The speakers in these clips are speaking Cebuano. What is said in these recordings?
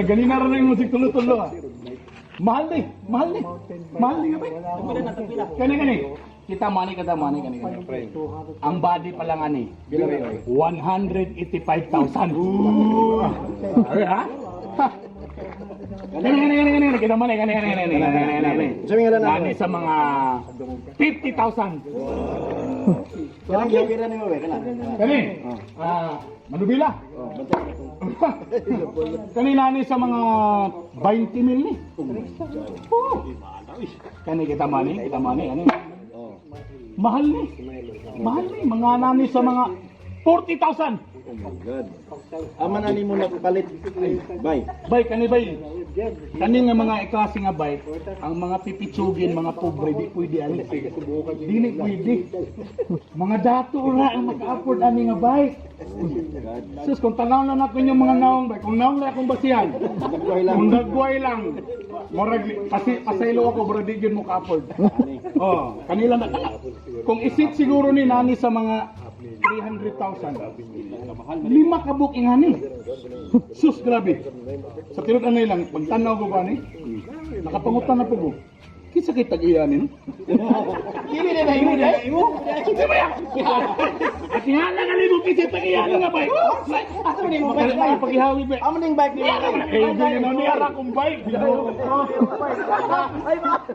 Murag ganina ra rin mo sig tulo-tulo ah. Mahal ni, mahal ni. Mahal ni nga ba? Kani kani. Kita money kada money kani kani. Ang body pa lang ani. 185,000. Ay, ha? Ha. Kani kani kani kani kita money kani kani kani kani kani kani. Sabi nga lang na. Nani sa mga 50,000. Kanang gihawira nimo ba kana? Kani. Ah, manubila. Oh, bantay. Kani nani sa mga 20 mil ni. Oh. Kani kita mani ani. Oh. Mahal ni. Mahal ni mga nani sa mga 40,000. Oh my God. Ama na nimo nagpalit. Bay. Bay kani bay. Kani nga mga iklase nga bay, ang mga pipitsugin, mga pobre di pwede ani. Dili pwede. Mga dato ra ang maka-afford ani nga bike. Sus, kung tanaw na nako inyong mga naong bay, kung naong na akong basihan. Nagbuhay lang. Kung nagbuhay lang, murag kasi pasaylo ako bro di gyud mo ka-afford. Oh, kanila na kung isit siguro ni nani sa mga 300,000. Lima ka book ingani. Sus, grabe. Sa tinud anay lang, pagtanaw ko ba ni? Nakapangutan na po ko. Kinsa kay tag-iya ni no? Kini na na imo dai. Di ba yan? At nga lang alin mo kinsa tag-iya ni nga bay. Asa man nimo Ay, bike? paghihawi ba? Amo ning bike nimo. Eh, ganyan na niya ra kong bike. Ay ba.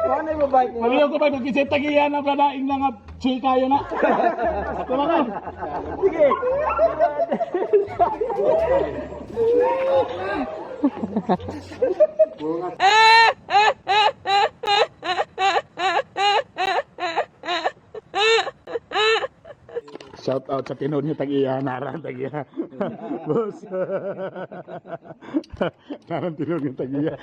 Paano mo bike mo? Maliw ko ba kung kinsa tag-iya na bradaing na nga chill kayo na. Tama ka. Sige. Shout out sa tinuod niyo tag-iya, narang tag-iya. Boss. Narang tinuod niyo tag-iya.